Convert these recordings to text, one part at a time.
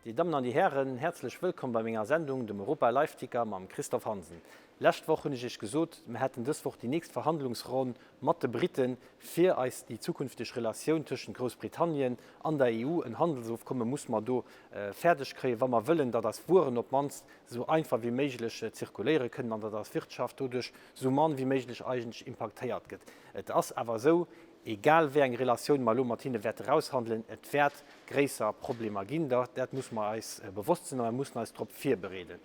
Dir Dammen an Dir Hären, häerzlech wëllkomm bei menger Sendung, dem Europa Live Ticker mam Christophe Hansen. Lescht Woch hunn ech Iech gesot, mer hätten dës Woch déi nächst Verhandlungsronn mat de Briten, fir eis déi zukünfteg Relatioun tëschent Groussbritannien an der EU, en Handelsofkomme muss mer do fäerdeg kréien, wa mer wëllen, datt eis Wueren op d'mannst esou einfach wéi méiglech zirkuléiere kënnen an datt eis Wirtschaft doduerch esou mann wéi méiglech eigentlech impaktéiert gëtt. Et ass awer esou, Egal wéi eng Relatioun mer elo mat hinne wäerte raushandelen, et wäert gréisser Problemer ginn. Dat musse mer eis bewosst sinn a mer mussen eis drop virbereeden.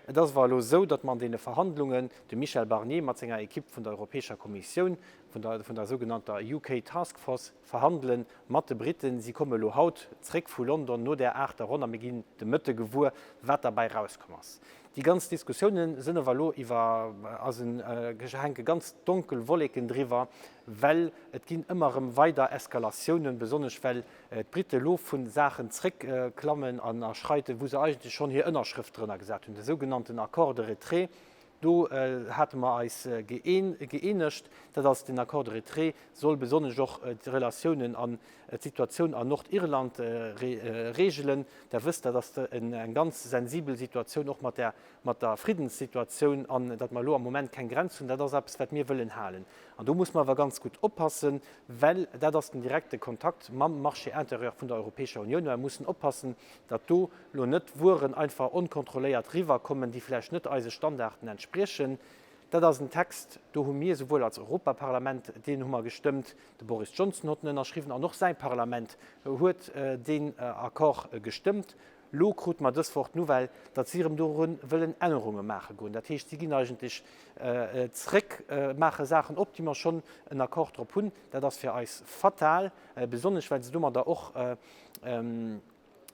Et ass awer elo esou, datt mer an deene Verhandlungen, de Michel Barnier mat senger Ekipp vun der Europäescher Kommissioun, vun der, vun der sougenannter UK Task Force, verhandele mat de Briten. Si komme elo haut zréck vu London no där aachter Ronn a mir ginn de Mëtte gewuer, wat derbäi rauskomm ass. Déi ganz Diskussiounen sënn awer elo iwwer, also hänke ganz donkel Wolleken driwwer, well et ginn ëmmer erëm weider Eskalatiounen, besonnesch well d'Brite elo vu Saachen zréckklammen an a schreiten, wou se eigentlech schonn hir Ënnerschrëft drënner gesat hunn, de sougenannten Accord de retrait. Do hate mer eis gëeenegt, dat ass den Accord de retrait soll besonnesch och d'Relatiounen an d'Situatioun an Nordirland regelen. Der wësst, dat ass eng ganz sensibel Situatioun, och mat der, mat der Friddenssituatioun an datt mer elo am Moment keng Grenz hunn, dat ass eppes, wat mir wëllen halen. An do muss mer awer ganz gutt oppassen, well dat ass den direkte Kontakt mam Marché intérieur vun der Europäescher Unioun. Mer mussen oppassen, datt do elo net Wueren einfach onkontrolléiert riwwerkommen, déi vläicht net eise Standarden entspriechen. Dat ass en Text, do hu mir souwuel als Europaparlament, deen hu mer gestëmmt, de Boris Johnson huet en ënnerschriwwen an och säi Parlament huet deen Accord gestëmmt. Lo krute mer dës Woch d'Nouvelle, datt si erëm doru wëllen Ännerunge maache goen. Dat heescht, si ginn eigentlech zréck, maache Saachen op, déi mer schonn en Accord drop hunn. Dat ass fir eis fatal, besonnesch well se domadder och,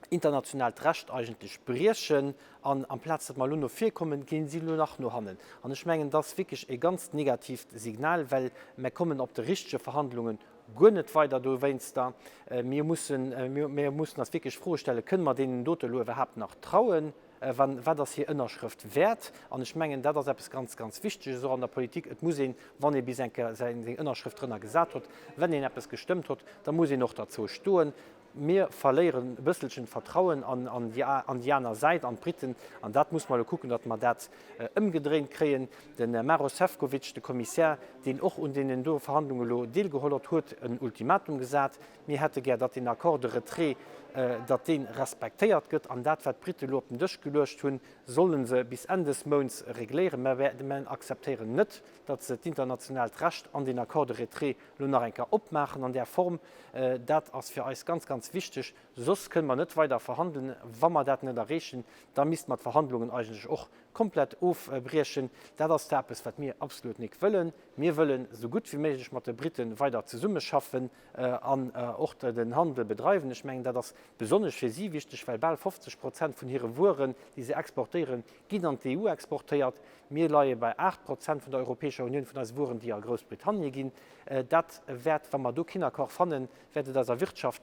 internationaalt Recht eigentlech briechen an amplaz datt mer elo no vir kommen, ginn si elo nach no hannen. An ech mengen, dat ass wierklech e ganzt negatiivt Signal, well mer kommen op de richtege Verhandlungen guer net weider dowéinster. Mir mussen, mir mussen eis wierklech Froe stellen, Kënne mer deenen dote elo iwwerhaapt nach trauen? Wat ass hir Ënnerschrëft wäert? An ech mengen, dat ass eppes ganz, ganz Wichteges och an der Politik. Et muss een, wann ee bis eng Kéier seng Ënnerschrëft drënner gesat huet, wenn een eppes gestëmmt huet, da muss een och derzou stoen. Mir verléieren e bësselchen d'Vertrauen an déi aner Säit, an d'Briten. An dat muss mer elo kucken, datt mer dat ëmgedréint kréien. De Maros Sefcovic, de Kommissär, deen och un deenen do Verhandlungen elo deelgeholl hott, huet en Ultimatum gesat, Mir hätte gär, datt deen Accord de retrait, datt dee respektéiert gëtt. An dat, wat d'Brite elo op den Dësch geluecht hunn, solle se bis Enn des Mounts regléieren. Mer akzeptéieren net, datt se d'internationaalt Recht an deen Accord de retrait elo nach eng Kéier opmaachen an där Form. Dat ass fir eis ganz, ganz wichteg. Soss kënne mer net weider verhandelen. Wa mer dat net erreechen, da misste mer d'Verhandlungen eigentlech och komplett ofbriechen. Dat ass eppes, wat mir absolut nik wëllen. Mir wëllen esou gutt wéi méiglech mat de Brite weider zesummeschaffen an och den Handel bedreiwen. Ech mengen, dat ass besonnesch fir si wichteg, well bal 50 Prozent vun hire Wueren, déi se exportéieren, ginn an d'EU exportéiert. Mir leie bei 8 Prozent vun der Europäescher Unioun vun eise Wueren, déi a Groussbritannien ginn. Dat wäert, wa mer do keen Accord fannen, wäert et eiser Wirtschaft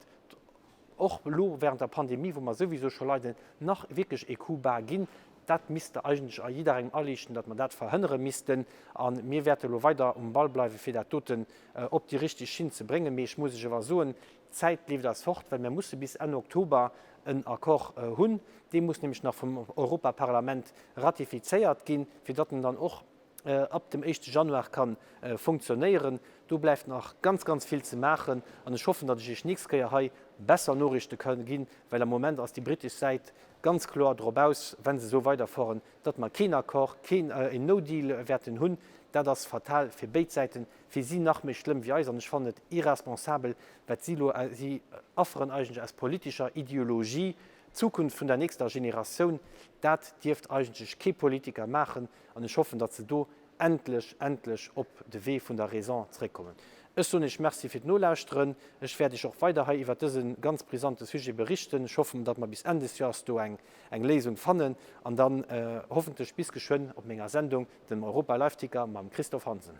och elo während der Pandemie, wou mer souwiso scho leiden, nach wierklech ee Coup bas ginn. Dat misste eigentlech a jidderengem aliichten, datt mer dat verhënnere missten. A mir wäerte elo weider um Ball bleiwen, fir dat doten op déi richteg Schinn ze bréngen. Mee ech muss lech awer soen, D'Zäit leeft eis fort, well mir musse bis Enn Oktober en Accord hunn. Dee muss nämlech nach vum Europaparlament ratifizéiert ginn, fir datt en dann och ab dem éischte Januar ka funktionéieren. Do bleift nach ganz, ganz vill ze maachen an ech hoffen, datt ech Iech nächst Kéier hei besser Noriichte ka ginn, well am Moment ass déi britesch Säit ganz kloer drop aus, wa se esou weiderfueren, datt mer keen Accord, keen, een No-Deal wäerten hunn. Dat ass fatal fir béid Säiten. Fir si nach méi schlëmm wéi eis an ech fannen et irresponsabel, wat si elo, si afferen eigentlech aus politescher Ideologie d'Zukunft vun der nächster Generatioun. Dat dierft eigentlech kee Politiker maachen an ech hoffen, datt se do endlech, endlech op de Wee vun der Raison zréckkommen. Ech soen Iech Merci fir d'Nolauschteren. Ech wäert Iech och weider hei iwwert dëse ganz brisante Sujet berichten. Ech hoffen, datt mer bis Enn des Joers do eng Léisung fannen an dann hoffentlech bis geschwënn op menger Sendung, dem Europa Live Ticker mam Christophe Hansen.